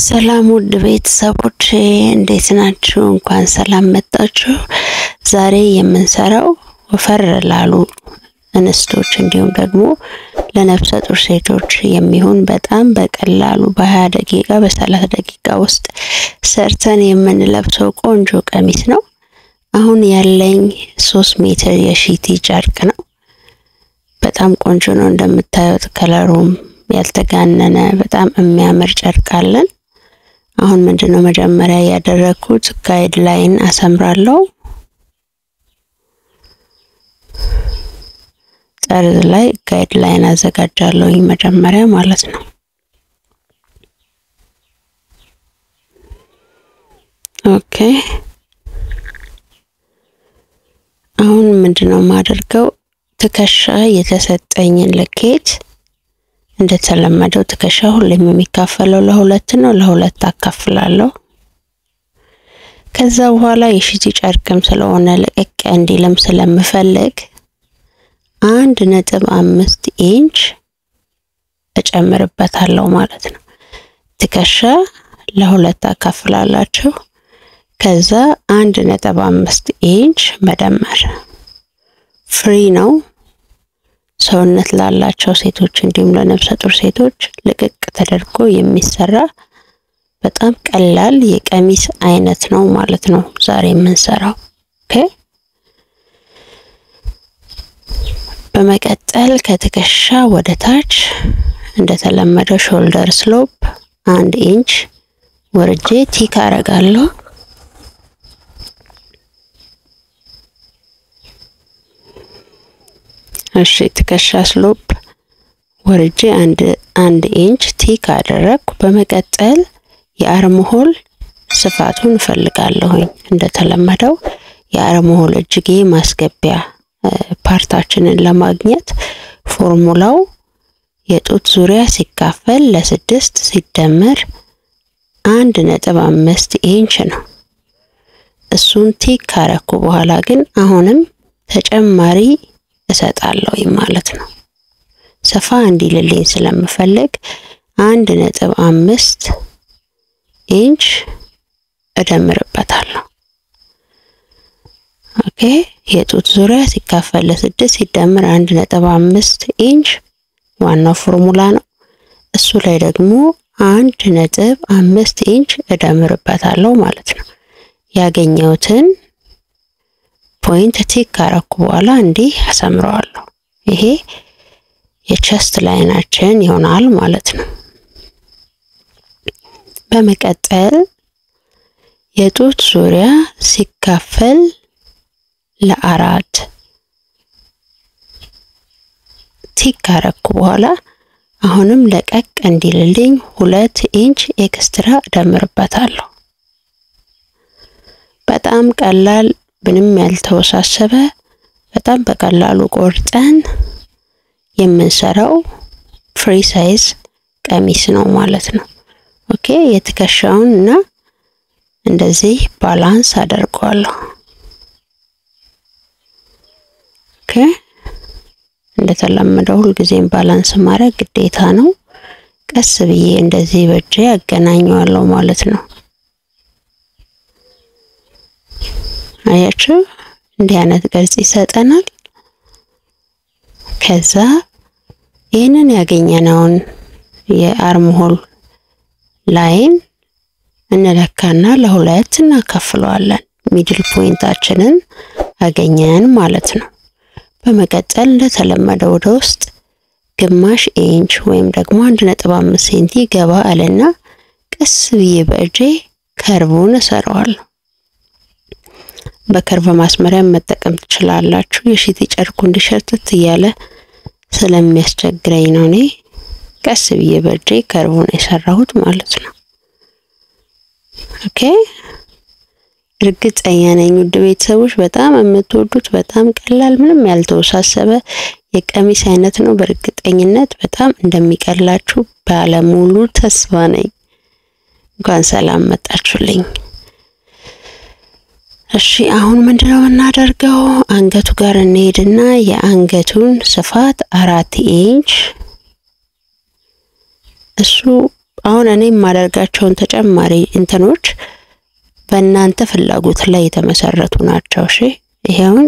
ሰላም ውድ ቤተሰቦቼ እንዴት ናችሁ? እንኳን ሰላም መጣችሁ። ዛሬ የምንሰራው ወፈር ላሉ እንስቶች እንዲሁም ደግሞ ለነፍሰ ጡር ሴቶች የሚሆን በጣም በቀላሉ በ20 ደቂቃ በ30 ደቂቃ ውስጥ ሰርተን የምንለብሰው ቆንጆ ቀሚስ ነው። አሁን ያለኝ 3 ሜትር የሺቲ ጨርቅ ነው። በጣም ቆንጆ ነው። እንደምታዩት ከለሩም ያልተጋነነ በጣም የሚያምር ጨርቅ አለን። አሁን ምንድነው መጀመሪያ ያደረኩት guide line አሰምራለሁ። ጠርዝ ላይ guide line አዘጋጃለሁ መጀመሪያ ማለት ነው። Okay አሁን ምንድነው ማደርገው ትከሻ የተሰጠኝን ልኬት እንደተለመደው ትከሻ ሁሌም የሚካፈለው ለሁለት ነው። ለሁለት አካፍላለሁ። ከዛ በኋላ የሽቲ ጨርቅም ስለሆነ ለቀቅ እንዲልም ስለምፈልግ 1.5 ኢንች እጨምርበታለሁ ማለት ነው። ትከሻ ለሁለት አካፍላላችሁ። ከዛ 1.5 ኢንች መደመር free ነው። ሰውነት ላላቸው ሴቶች እንዲሁም ለነፍሰ ጡር ሴቶች ልቅቅ ተደርጎ የሚሰራ በጣም ቀላል የቀሚስ አይነት ነው ማለት ነው ዛሬ የምንሰራው። Okay በመቀጠል ከትከሻ ወደ ታች እንደተለመደው shoulder slope 1 ኢንች ወርጄ tick አረጋለሁ። እሺ ትከሻ slope ወርጄ 1 ኢንች tick አደረኩ። በመቀጠል የ armhole ስፋቱን እፈልጋለሁኝ። እንደተለመደው የ armhole እጅጌ ማስገቢያ part ኣችንን ለማግኘት ፎርሙላው የጡት ዙሪያ ሲካፈል ለ6 ሲደመር 1.5 ኢንች ነው። እሱን tick ካረኩ በኋላ ግን አሁንም ተጨማሪ እሰጣለሁ ማለት ነው። ሰፋ እንዲልልኝ ስለምፈልግ 1.5 ኢንች እደምርበታለሁ። Okay የጡት ዙሪያ ሲካፈል ለ6 ሲደመር 1.5 ኢንች ዋናው ፎርሙላ ነው። እሱ ላይ ደግሞ 1.5 ኢንች እደምርበታለሁ ማለት ነው። ያገኘሁትን point tick ካረኩ በኋላ እንዲህ አሰምረዋለሁ። ይሄ የ chest line ኣችን ይሆናል ማለት ነው። በመቀጠል የጡት ዙሪያ ሲካፈል ለ4 tick ካረኩ በኋላ አሁንም ለቀቅ እንዲልልኝ 2 ኢንች extra እደምርበታለሁ። በጣም ቀላል ምንም ያልተወሳሰበ በጣም በቀላሉ ቆርጠን የምንሰራው free size ቀሚስ ነው ማለት ነው። Okay የትከሻውን እና እንደዚህ balance አደርገዋለሁ። Okay እንደተለመደው ሁልጊዜም balance ማድረግ ግዴታ ነው። ቀስ ብዬ እንደዚህ በእጄ አገናኘዋለሁ ማለት ነው። አያችሁ እንዲህ አይነት ቅርጽ ይሰጠናል። ከዛ ይሄንን ያገኘነውን የ armhole line እንለካና ለሁለት እናካፍለዋለን። middle point ኣችንን አገኘን ማለት ነው። በመቀጠል እንደተለመደው ወደ ውስጥ ግማሽ ኢንች ወይም ደግሞ 1.5 ሴንቲ ገባ አለና ቀስ ብዬ በእጄ curve ኡን እሰራዋለሁ። በ curve ማስመሪያ መጠቀም ትችላላችሁ። የሽቲ ጨርቁ እንዲሸርትት እያለ ስለሚያስቸግረኝ ነው እኔ ቀስ ብዬ በእጄ curve ኡን የሰራሁት ማለት ነው። Okay እርግጠኛ ነኝ ውድ ቤተሰቦች በጣም የምትወዱት በጣም ቀላል ምንም ያልተወሳሰበ የቀሚስ አይነት ነው። በእርግጠኝነት በጣም እንደሚቀላችሁ ባለሙሉ ተስፋ ነኝ። እንኳን ሰላም መጣችሁልኝ። እሺ አሁን ምንድነው የምናደርገው? አንገቱ ጋር እንሄድና የአንገቱን ስፋት 4 ኢንች እሱ አሁን እኔ የማደርጋቸውን ተጨማሪ እንትኖች በእናንተ ፍላጎት ላይ የተመሰረቱ ናቸው። እሺ ይሄውን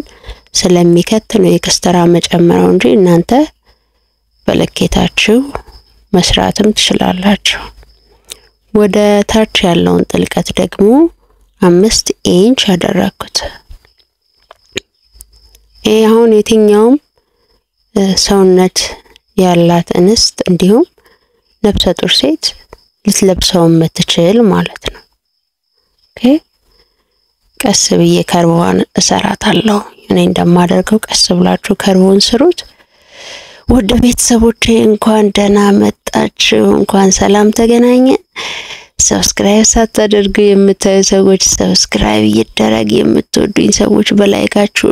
ስለሚከት ነው extra መጨመረው እንጂ እናንተ በልኬታችሁ መስራትም ትችላላችሁ። ወደ ታች ያለውን ጥልቀት ደግሞ 5 ኢንች አደረኩት። ይሄ አሁን የትኛውም ሰውነት ያላት እንስት እንዲሁም ነፍሰ ጡር ሴት ልትለብሰው የምትችል ማለት ነው። Okay ቀስ ብዬ curve ዋን እሰራታለሁ። እኔ እንደማደርገው ቀስ ብላችሁ curve ኡን ስሩት። ወደ ቤተሰቦቼ እንኳን ደህና መጣችሁ፣ እንኳን ሰላም ተገናኘን። Subscribe ሳታደርጉ የምታዩ ሰዎች subscribe ይደረግ። የምትወዱኝ ሰዎች በ like ኣችሁ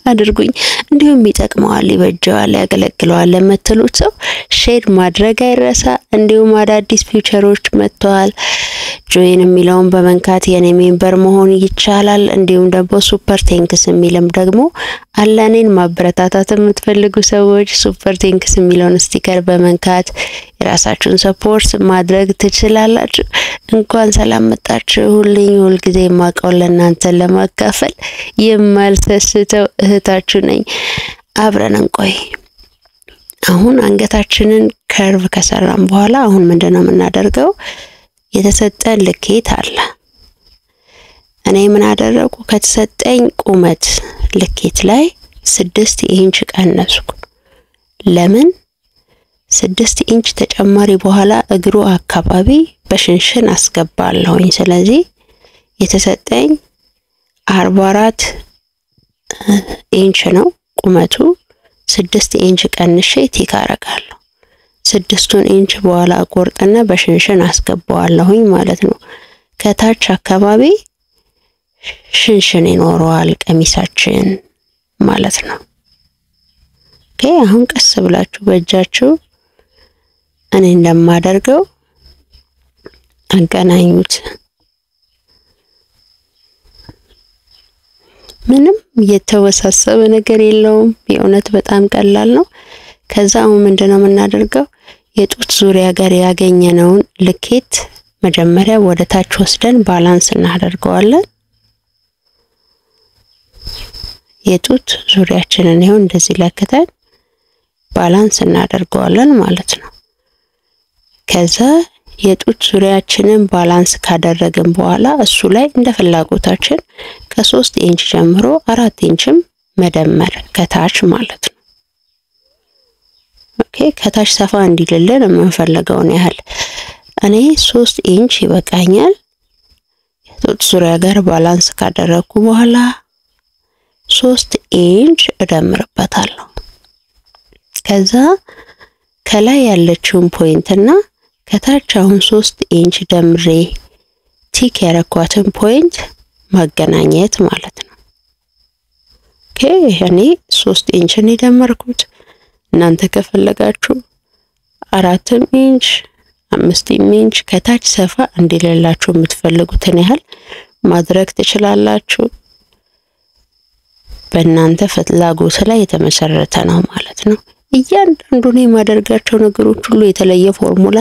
አድርጉኝ። እንዲሁም ይጠቅመዋል፣ ይበጀዋል፣ ያገለግለዋል ለምትሉት ሰው share ማድረግ አይረሳ። እንዲሁም አዳዲስ feature ኦች መጥተዋል። Join የሚለውን በመንካት የኔ member መሆን ይቻላል። እንዲሁም ደግሞ super thanks የሚልም ደግሞ አለ። እኔን ማበረታታት የምትፈልጉ ሰዎች super thanks የሚለውን sticker በመንካት የራሳችሁን support ማድረግ ትችላላችሁ። እንኳን ሰላም መጣችሁልኝ። ሁልጊዜ የማውቀውን ለእናንተ ለማካፈል የማልሰስተው እህታችሁ ነኝ። አብረን እንቆይ። አሁን አንገታችንን curve ከሰራን በኋላ አሁን ምንድነው የምናደርገው? የተሰጠን ልኬት አለ። እኔ ምን አደረኩ? ከተሰጠኝ ቁመት ልኬት ላይ 6 ኢንች ቀነስኩ። ለምን 6 ኢንች ተጨማሪ በኋላ እግሩ አካባቢ በሽንሽን አስገባለሁኝ። ስለዚህ የተሰጠኝ 44 ኢንች ነው ቁመቱ። 6 ኢንች ቀንሼ tick አረጋለሁ። 6ቱን ኢንች በኋላ ቆርጥና በሽንሽን አስገባዋለሁኝ ማለት ነው። ከታች አካባቢ ሽንሽን ይኖረዋል ቀሚሳችን ማለት ነው። Okay አሁን ቀስ ብላችሁ በእጃችሁ እኔ እንደማደርገው አገናኙት። ምንም የተወሳሰበ ነገር የለውም። የእውነት በጣም ቀላል ነው። ከዛ አሁን ምንድነው የምናደርገው? የጡት ዙሪያ ጋር ያገኘነውን ልኬት መጀመሪያ ወደ ታች ወስደን balance እናደርገዋለን። የጡት ዙሪያችንን ይሁን እንደዚህ ለክተን balance እናደርገዋለን ማለት ነው። ከዛ የጡት ዙሪያችንን balance ካደረግን በኋላ እሱ ላይ እንደ ፍላጎታችን ከ3 ኢንች ጀምሮ 4 ኢንችም መደመር ከታች ማለት ነው። Okay ከታች ሰፋ እንዲልልን የምንፈልገውን ያህል እኔ 3 ኢንች ይበቃኛል። የጡት ዙሪያ ጋር balance ካደረግኩ በኋላ 3 ኢንች እደምርበታለሁ። ከዛ ከላይ ያለችውን point እና ከታች አሁን 3 ኢንች ደምሬ tick ያረኳትን point ማገናኘት ማለት ነው። Okay እኔ 3 ኢንች ነው የደመርኩት። እናንተ ከፈለጋችሁ 4 ኢንች 5 ኢንች ከታች ሰፋ እንዲልላችሁ የምትፈልጉትን ያህል ማድረግ ትችላላችሁ። በእናንተ ፍላጎት ላይ የተመሰረተ ነው ማለት ነው። እያንዳንዱን የማደርጋቸው ነገሮች ሁሉ የተለየ ፎርሙላ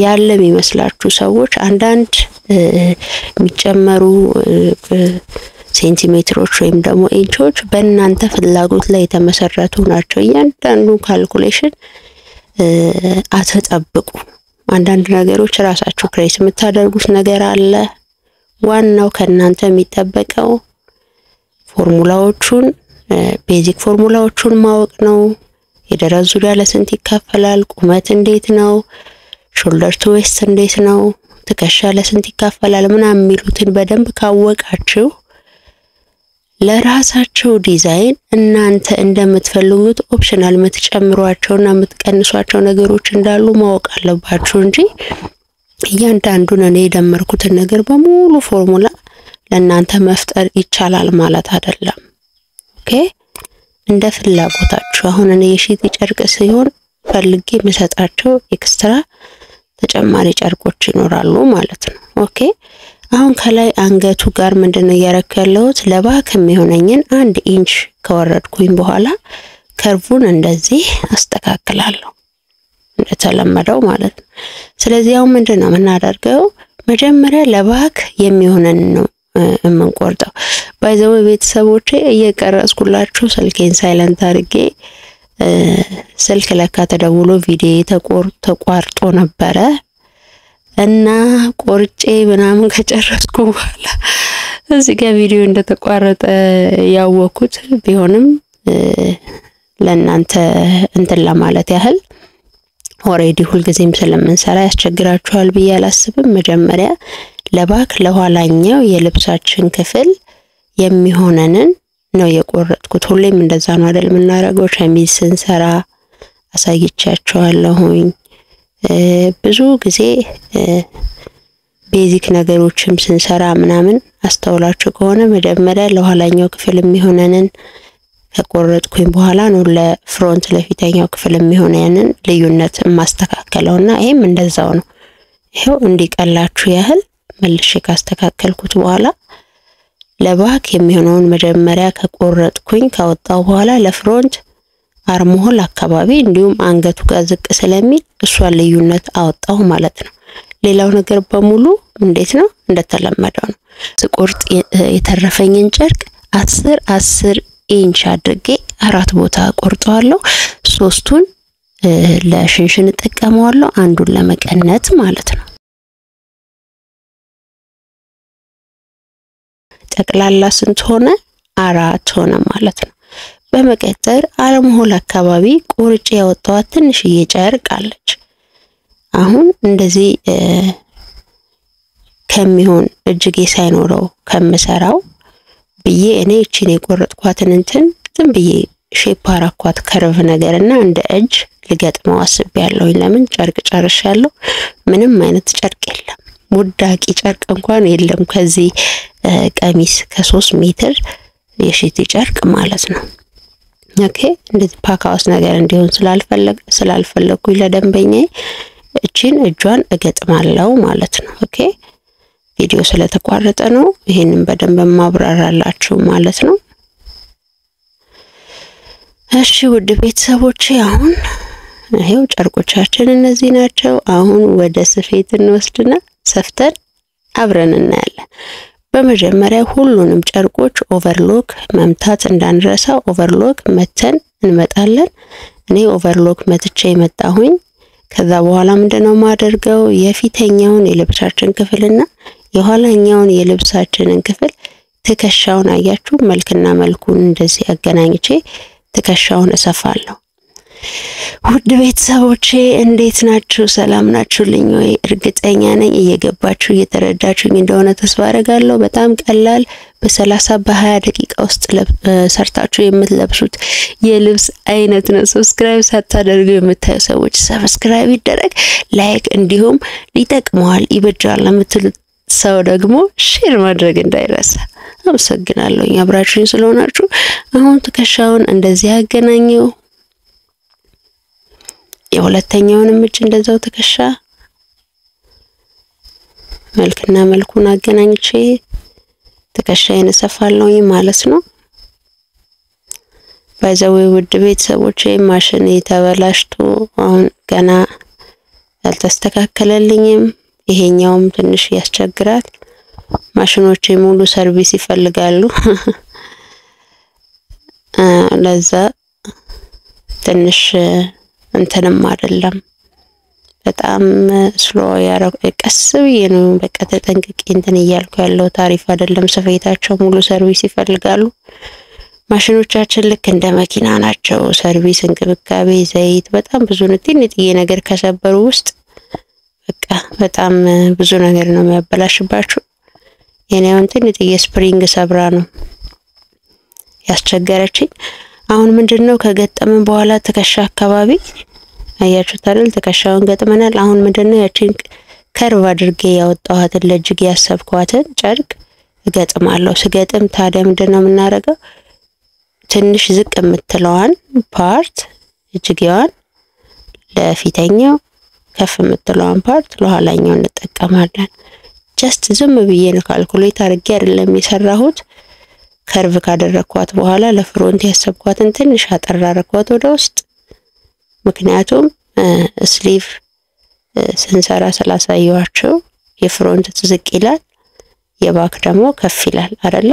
ያለ የሚመስላችሁ ሰዎች አንዳንድ የሚጨመሩ ሴንቲሜትሮች ወይም ደግሞ ኢንቾች በእናንተ ፍላጎት ላይ የተመሰረቱ ናቸው። እያንዳንዱ calculation አትጠብቁ። አንዳንድ ነገሮች ራሳችሁ create የምታደርጉት ነገር አለ። ዋናው ከእናንተ የሚጠበቀው formula ዎቹን basic formula ዎቹን ማወቅ ነው። የደረት ዙሪያ ለስንት ይካፈላል? ቁመት እንዴት ነው? Shoulder to waist እንዴት ነው? ትከሻ ለስንት ይካፈላል? ምናምን የሚሉትን በደንብ ካወቃችሁ ለራሳችሁ ዲዛይን እናንተ እንደምትፈልጉት optional የምትጨምሯቸውና የምትቀንሷቸው ነገሮች እንዳሉ ማወቅ አለባችሁ እንጂ እያንዳንዱን እኔ የደመርኩትን ነገር በሙሉ ፎርሙላ ለእናንተ መፍጠር ይቻላል ማለት አይደለም። Okay እንደ ፍላጎታችሁ። አሁን እኔ የሺቲ ጨርቅ ሲሆን ፈልጌ የምሰጣቸው extra ተጨማሪ ጨርቆች ይኖራሉ ማለት ነው። Okay አሁን ከላይ አንገቱ ጋር ምንድነው እያረኩ ያለሁት? ለ back የሚሆነኝን 1 ኢንች ከወረድኩኝ በኋላ curve ኡን እንደዚህ አስተካክላለሁ። እንደተለመደው ማለት ነው። ስለዚህ አሁን ምንድነው የምናደርገው? መጀመሪያ ለ back የሚሆነን ነው የምንቆርጠው። By the way ቤተሰቦቼ፣ እየቀረጽኩላችሁ ስልኬን silent አድርጌ ስልክ ለካ ተደውሎ ቪዲዮ ተቋርጦ ነበረ እና ቆርጬ ምናምን ከጨረስኩ በኋላ እዚህ ጋር ቪዲዮ እንደተቋረጠ ያወኩት። ቢሆንም ለእናንተ እንትን ለማለት ያህል፣ already ሁልጊዜም ስለምንሰራ ያስቸግራችኋል ብዬ አላስብም። መጀመሪያ ለ back ለኋላኛው የልብሳችን ክፍል የሚሆነንን ነው የቆረጥኩት። ሁሌም እንደዛ ነው አይደል የምናደርገው? ሸሚዝ ስንሰራ አሳይቻችኋለሁኝ። ብዙ ጊዜ basic ነገሮችም ስንሰራ ምናምን አስተውላችሁ ከሆነ መጀመሪያ ለኋላኛው ክፍል የሚሆነንን ከቆረጥኩኝ በኋላ ነው ለ front ለፊተኛው ክፍል የሚሆነንን ልዩነት የማስተካከለውና ይሄም እንደዛው ነው። ይሄው እንዲቀላችሁ ያህል መልሼ ካስተካከልኩት በኋላ ለ back የሚሆነውን መጀመሪያ ከቆረጥኩኝ ካወጣው በኋላ ለ front armhole አካባቢ እንዲሁም አንገቱ ጋር ዝቅ ስለሚል እሷን ልዩነት አወጣሁ ማለት ነው። ሌላው ነገር በሙሉ እንዴት ነው? እንደተለመደው ነው። ስቆርጥ የተረፈኝን ጨርቅ 10 10 ኢንች አድርጌ አራት ቦታ ቆርጠዋለሁ። ሶስቱን ለሽንሽን እጠቀመዋለሁ፣ አንዱን ለመቀነት ማለት ነው። ጠቅላላ ስንት ሆነ? አራት ሆነ ማለት ነው። በመቀጠል armhole አካባቢ ቆርጬ ያወጣኋት ትንሽዬ ጨርቅ አለች። አሁን እንደዚህ ከሚሆን እጅጌ ሳይኖረው ከምሰራው ብዬ እኔ እቺን የቆረጥኳትን እንትን ዝም ብዬ shape አረኳት curve ነገር እና እንደ እጅ ልገጥመው አስቤያለሁኝ። ለምን ጨርቅ ጨርሻለሁ። ምንም አይነት ጨርቅ የለም፣ ውዳቂ ጨርቅ እንኳን የለም ከዚህ ቀሚስ ከ3 ሜትር የሽቲ ጨርቅ ማለት ነው። Okay፣ እንደዚህ ፓካውስ ነገር እንዲሆን ስላልፈለግኩኝ ለደንበኛዬ እቺን እጇን እገጥማለሁ ማለት ነው። Okay፣ ቪዲዮ ስለተቋረጠ ነው ይሄንን በደንብ ማብራራላችሁ ማለት ነው። እሺ ውድ ቤተሰቦቼ፣ አሁን ይሄው ጨርቆቻችን እነዚህ ናቸው። አሁን ወደ ስፌት እንወስድና ሰፍተን አብረን እናያለን። በመጀመሪያ ሁሉንም ጨርቆች overlock መምታት እንዳንረሳ፣ overlock መተን እንመጣለን። እኔ overlock መትቼ የመጣሁኝ። ከዛ በኋላ ምንድነው ማደርገው? የፊተኛውን የልብሳችን ክፍልና የኋላኛውን የልብሳችንን ክፍል ትከሻውን አያችሁ፣ መልክና መልኩን እንደዚህ አገናኝቼ ትከሻውን እሰፋለሁ። ውድ ቤተሰቦቼ እንዴት ናችሁ? ሰላም ናችሁልኝ ወይ? እርግጠኛ ነኝ እየገባችሁ እየተረዳችሁኝ እንደሆነ ተስፋ አደርጋለሁ። በጣም ቀላል፣ በ30 በ20 ደቂቃ ውስጥ ሰርታችሁ የምትለብሱት የልብስ አይነት ነው። Subscribe ሳታደርጉ የምታዩ ሰዎች subscribe ይደረግ፣ like፣ እንዲሁም ሊጠቅመዋል ይበጃል ለምትሉት ሰው ደግሞ share ማድረግ እንዳይረሳ። አመሰግናለሁ አብራችሁኝ ስለሆናችሁ። አሁን ትከሻውን እንደዚህ ያገናኘው፣ የሁለተኛውንም እጅ እንደዛው ትከሻ መልክና መልኩን አገናኝቼ ትከሻዬን እሰፋለሁኝ ማለት ነው። By the way ውድ ቤተሰቦቼ፣ ማሽን ተበላሽቶ አሁን ገና አልተስተካከለልኝም። ይሄኛውም ትንሽ ያስቸግራል። ማሽኖቼ ሙሉ service ይፈልጋሉ። ለዛ ትንሽ እንትንም አይደለም፣ በጣም slow ያረኩ፣ ቀስ ብዬ ነው በቃ ተጠንቅቄ እንትን እያልኩ ያለው፣ ታሪፍ አይደለም ስፌታቸው፣ ሙሉ service ይፈልጋሉ። ማሽኖቻችን ልክ እንደ መኪና ናቸው። Service፣ እንክብካቤ፣ ዘይት በጣም ብዙ ነው። ትንጥዬ ነገር ከሰበሩ ውስጥ በቃ በጣም ብዙ ነገር ነው የሚያበላሽባችሁ። የኔ አሁን ትንጥዬ spring ሰብራ ነው ያስቸገረችኝ። አሁን ምንድነው ከገጠምን በኋላ ትከሻ አካባቢ አያችሁት አይደል? ትከሻውን ገጥመናል። አሁን ምንድነው ያቺን curve አድርጌ ያወጣኋትን ለእጅጌ ያሰብኳትን ጨርቅ እገጥማለሁ። ስገጥም ታዲያ ምንድነው የምናደርገው? ትንሽ ዝቅ የምትለዋን part እጅጌዋን ለፊተኛው፣ ከፍ የምትለዋን part ለኋላኛው እንጠቀማለን። Just ዝም ብዬ ነው፣ calculate አድርጌ አይደለም የሰራሁት። Curve ካደረግኳት በኋላ ለ front ያሰብኳትን ትንሽ አጠር አደረኳት ወደ ውስጥ። ምክንያቱም sleeve ስንሰራ ስላሳየኋችሁ የ front ዝቅ ይላል፣ የ back ደግሞ ከፍ ይላል አይደለ?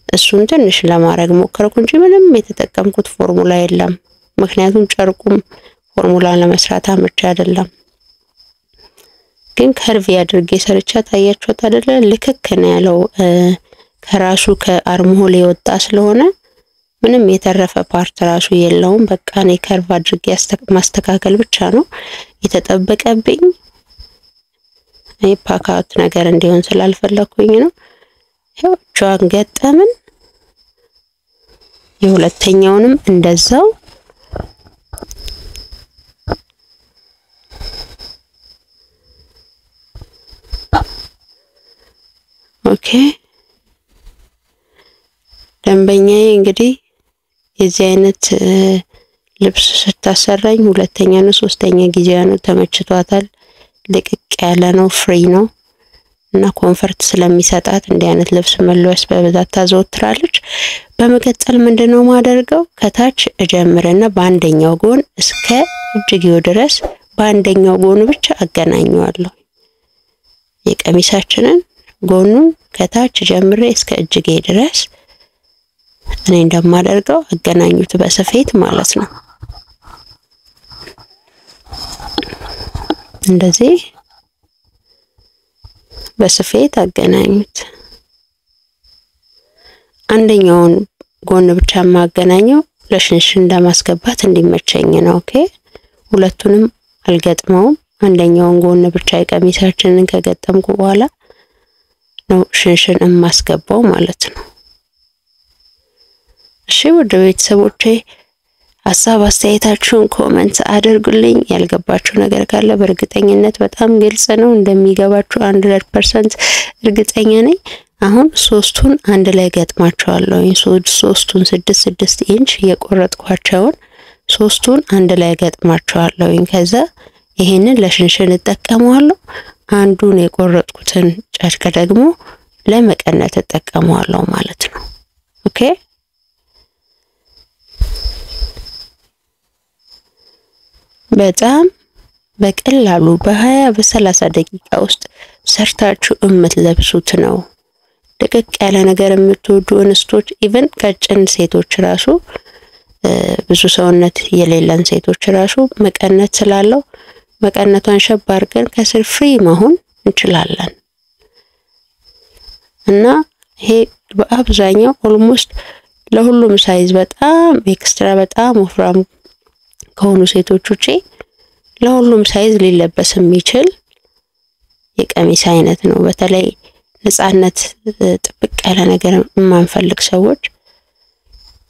እሱን ትንሽ ለማድረግ ሞከርኩ እንጂ ምንም የተጠቀምኩት ፎርሙላ የለም። ምክንያቱም ጨርቁም ፎርሙላ ለመስራት አመቺ አይደለም። ግን curvy አድርጌ ሰርቻ ታያችሁት አይደለ? ልክክ ነው ያለው ከራሱ ከ armhole የወጣ ስለሆነ ምንም የተረፈ part ራሱ የለውም። በቃ እኔ curve አድርጌ ማስተካከል ብቻ ነው የተጠበቀብኝ። እኔ ፓካውት ነገር እንዲሆን ስላልፈለኩኝ ነው። ይኸው እጇን ገጠምን። የሁለተኛውንም እንደዛው okay። ደንበኛዬ እንግዲህ የዚህ አይነት ልብስ ስታሰራኝ ሁለተኛ ነው ሶስተኛ ጊዜዋ ነው። ተመችቷታል። ልቅቅ ያለ ነው፣ free ነው እና comfort ስለሚሰጣት እንዲህ አይነት ልብስ መልበስ በብዛት ታዘወትራለች። በመቀጠል ምንድነው ማደርገው ከታች እጀምርና በአንደኛው ጎን እስከ እጅጌው ድረስ በአንደኛው ጎን ብቻ አገናኘዋለሁ። የቀሚሳችንን ጎኑን ከታች ጀምሬ እስከ እጅጌ ድረስ እኔ እንደማደርገው አገናኙት በስፌት ማለት ነው። እንደዚህ በስፌት አገናኙት። አንደኛውን ጎን ብቻ ማገናኘው ለሽንሽን ለማስገባት እንዲመቸኝ ነው። okay፣ ሁለቱንም አልገጥመውም። አንደኛውን ጎን ብቻ የቀሚሳችንን ከገጠምኩ በኋላ ነው ሽንሽን የማስገባው ማለት ነው። እሺ ውድ ቤተሰቦቼ ሀሳብ አስተያየታችሁን comment አድርጉልኝ። ያልገባችሁ ነገር ካለ በእርግጠኝነት በጣም ግልጽ ነው፣ እንደሚገባችሁ 100% እርግጠኛ ነኝ። አሁን ሶስቱን አንድ ላይ ገጥማቸዋለሁ። ሶስቱን 6 6 ኢንች የቆረጥኳቸውን ሶስቱን አንድ ላይ ገጥማቸዋለሁ። ከዛ ይሄንን ለሽንሽን እጠቀመዋለሁ። አንዱን የቆረጥኩትን ጨርቅ ደግሞ ለመቀነት እጠቀመዋለሁ ማለት ነው። okay በጣም በቀላሉ በ20 በ30 ደቂቃ ውስጥ ሰርታችሁ የምትለብሱት ነው። ልቅቅ ያለ ነገር የምትወዱ እንስቶች፣ even ቀጭን ሴቶች ራሱ ብዙ ሰውነት የሌለን ሴቶች ራሱ መቀነት ስላለው መቀነቷን ሸብ አድርገን ከስር free መሆን እንችላለን። እና ይሄ በአብዛኛው almost ለሁሉም size በጣም extra በጣም ወፍራም ከሆኑ ሴቶች ውጪ ለሁሉም size ሊለበስ የሚችል የቀሚስ አይነት ነው። በተለይ ነፃነት ጥብቅ ያለ ነገር የማንፈልግ ሰዎች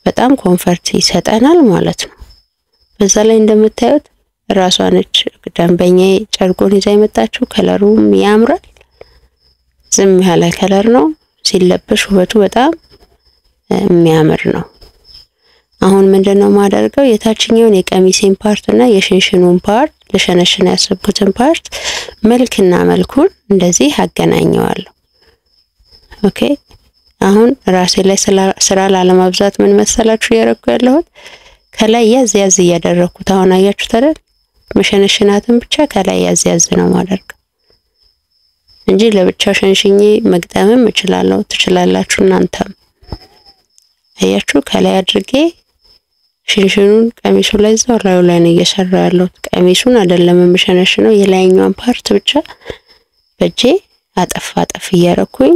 በጣም comfort ይሰጠናል ማለት ነው። በዛ ላይ እንደምታዩት ራሷ ነች ደንበኛዬ ጨርቁን ይዛ የመጣችው። color ኡም ያምራል። ዝም ያለ color ነው። ሲለበስ ውበቱ በጣም የሚያምር ነው። አሁን ምንድነው ማደርገው የታችኛውን የቀሚሴን part እና የሽንሽኑን part ለሸነሽን ያሰብኩትን part መልክና መልኩን እንደዚህ አገናኘዋለሁ። okay አሁን ራሴ ላይ ስራ ላለማብዛት ምን መሰላችሁ ያረኩ ያለሁት ከላይ ያዝ ያዝ እያደረኩት አሁን አያችሁት አይደል? መሸነሽናትን ብቻ ከላይ ያዝ ያዝ ነው ማደርገው እንጂ ለብቻው ሸንሽኜ መግጠምም እችላለሁ። ትችላላችሁ እናንተም። አያችሁ ከላይ አድርጌ ሽንሽኑን ቀሚሱ ላይ እዛው ላዩ ላይ ነው እየሰራሁ ያለሁት። ቀሚሱን አይደለም የምሸነሽነው የላይኛውን part ብቻ በእጄ አጠፍ አጠፍ እያረኩኝ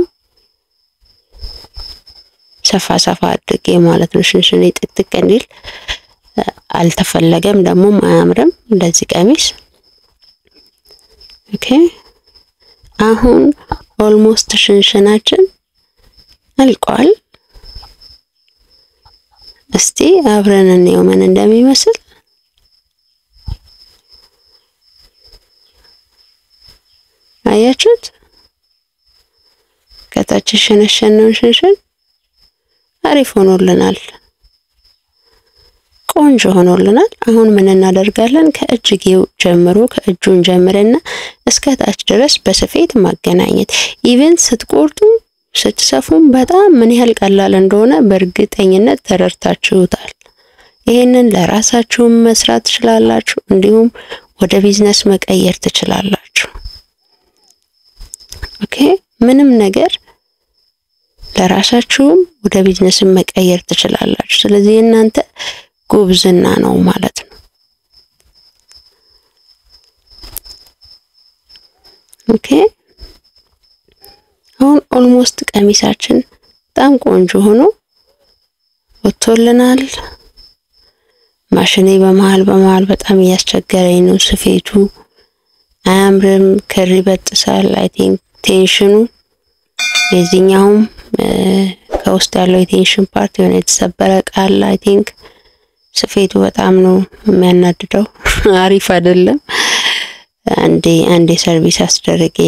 ሰፋ ሰፋ አድርጌ ማለት ነው። ሽንሽኔ ጥቅጥቅ እንዲል አልተፈለገም፣ ደግሞም አያምርም እንደዚህ ቀሚስ። okay አሁን almost ሽንሽናችን አልቋል። እስቲ አብረን እንየው ምን እንደሚመስል። አያችሁት? ከታች ሸነሸነውን ሽንሽን አሪፍ ሆኖልናል፣ ቆንጆ ሆኖልናል። አሁን ምን እናደርጋለን? ከእጅጌው ጀምሮ ከእጁን ጀምረና እስከ ታች ድረስ በስፌት ማገናኘት። even ስትቆርጡ ስትሰፉም በጣም ምን ያህል ቀላል እንደሆነ በእርግጠኝነት ተረድታችሁታል። ይሄንን ለራሳችሁ መስራት ትችላላችሁ፣ እንዲሁም ወደ ቢዝነስ መቀየር ትችላላችሁ። Okay፣ ምንም ነገር ለራሳችሁም ወደ ቢዝነስ መቀየር ትችላላችሁ። ስለዚህ የእናንተ ጉብዝና ነው ማለት ነው። Okay፣ አሁን almost ቀሚሳችን በጣም ቆንጆ ሆኖ ወጥቶልናል። ማሽኔ በመሃል በመሃል በጣም እያስቸገረኝ ነው። ስፌቱ አያምርም፣ ክር ይበጥሳል። I think tension ኑ የዚህኛውም ከውስጥ ያለው የ tension part የሆነ የተሰበረ ቃል I think ስፌቱ በጣም ነው የሚያናድደው። አሪፍ አይደለም። አንዴ አንዴ service አስደርጌ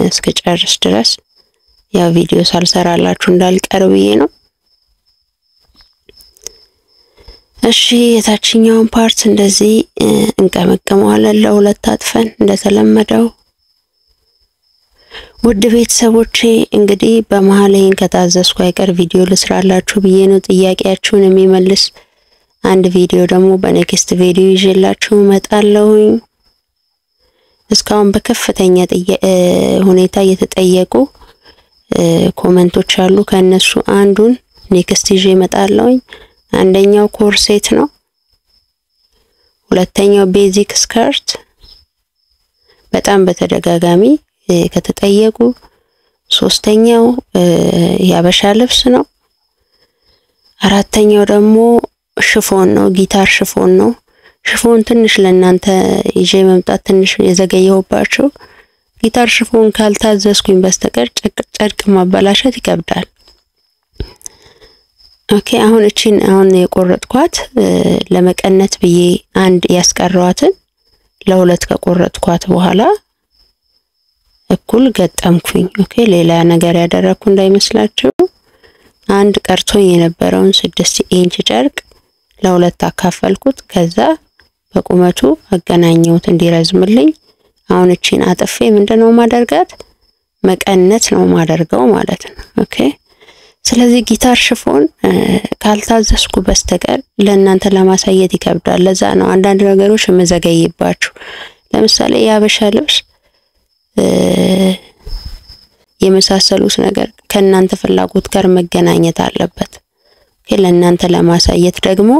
እስከጨርስ ድረስ ያው ቪዲዮ ሳልሰራላችሁ እንዳልቀር ብዬ ነው። እሺ፣ የታችኛውን part እንደዚህ እንቀመቅመዋለን ለሁለት አጥፈን እንደተለመደው። ውድ ቤተሰቦቼ እንግዲህ በመሃል ይሄን ከታዘዝኩ አይቀር ቪዲዮ ልስራላችሁ ብዬ ነው። ጥያቄያችሁን የሚመልስ አንድ ቪዲዮ ደግሞ በ next ቪዲዮ ይዤላችሁ እመጣለሁኝ። እስካሁን በከፍተኛ ሁኔታ እየተጠየቁ comment ኦች አሉ። ከነሱ አንዱን next ይዤ እመጣለሁኝ። አንደኛው corset ነው። ሁለተኛው basic skirt በጣም በተደጋጋሚ ከተጠየቁ፣ ሶስተኛው የአበሻ ልብስ ነው። አራተኛው ደግሞ chiffon ነው፣ ጊታር chiffon ነው። Chiffon ትንሽ ለእናንተ ይዤ መምጣት ትንሽ የዘገየሁባቸው ጊታር chiffon ካልታዘዝኩኝ በስተቀር ጨርቅ ማበላሸት ይከብዳል። Okay፣ አሁን እቺን አሁን የቆረጥኳት ለመቀነት ብዬ አንድ ያስቀረዋትን ለሁለት ከቆረጥኳት በኋላ እኩል ገጠምኩኝ። Okay፣ ሌላ ነገር ያደረኩ እንዳይመስላችሁ። አንድ ቀርቶኝ የነበረውን 6 ኢንች ጨርቅ ለሁለት አካፈልኩት። ከዛ በቁመቱ አገናኘሁት እንዲረዝምልኝ። አሁን እቺን አጥፌ ምንድነው ማደርጋት? መቀነት ነው ማደርገው ማለት ነው። Okay፣ ስለዚህ ጊታር chiffon ካልታዘዝኩ በስተቀር ለእናንተ ለማሳየት ይከብዳል። ለዛ ነው አንዳንድ ነገሮች የምዘገይባችሁ። ለምሳሌ የአበሻ ልብስ የመሳሰሉት ነገር ከእናንተ ፍላጎት ጋር መገናኘት አለበት። Okay፣ ለእናንተ ለማሳየት ደግሞ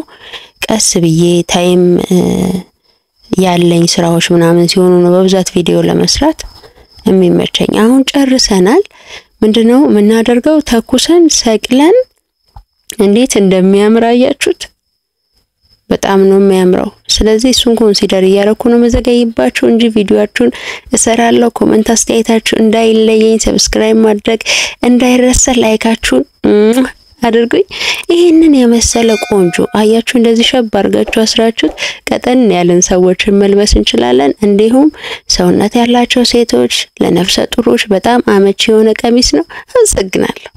ቀስ ብዬ time ያለኝ ስራዎች ምናምን ሲሆኑ ነው በብዛት ቪዲዮ ለመስራት የሚመቸኝ። አሁን ጨርሰናል። ምንድነው የምናደርገው? ተኩሰን ሰቅለን እንዴት እንደሚያምር አያችሁት? በጣም ነው የሚያምረው። ስለዚህ እሱን consider እያደረኩ ነው መዘገይባችሁ እንጂ ቪዲዮአችሁን እሰራለሁ። Comment አስተያየታችሁ እንዳይለየኝ፣ subscribe ማድረግ እንዳይረሳ፣ like ኣችሁን አድርጉኝ። ይህንን የመሰለ ቆንጆ አያችሁ፣ እንደዚህ ሸብ አድርጋችሁ አስራችሁት ቀጠን ያለን ሰዎችን መልበስ እንችላለን። እንዲሁም ሰውነት ያላቸው ሴቶች፣ ለነፍሰ ጡሮች በጣም አመቺ የሆነ ቀሚስ ነው። አመሰግናለሁ።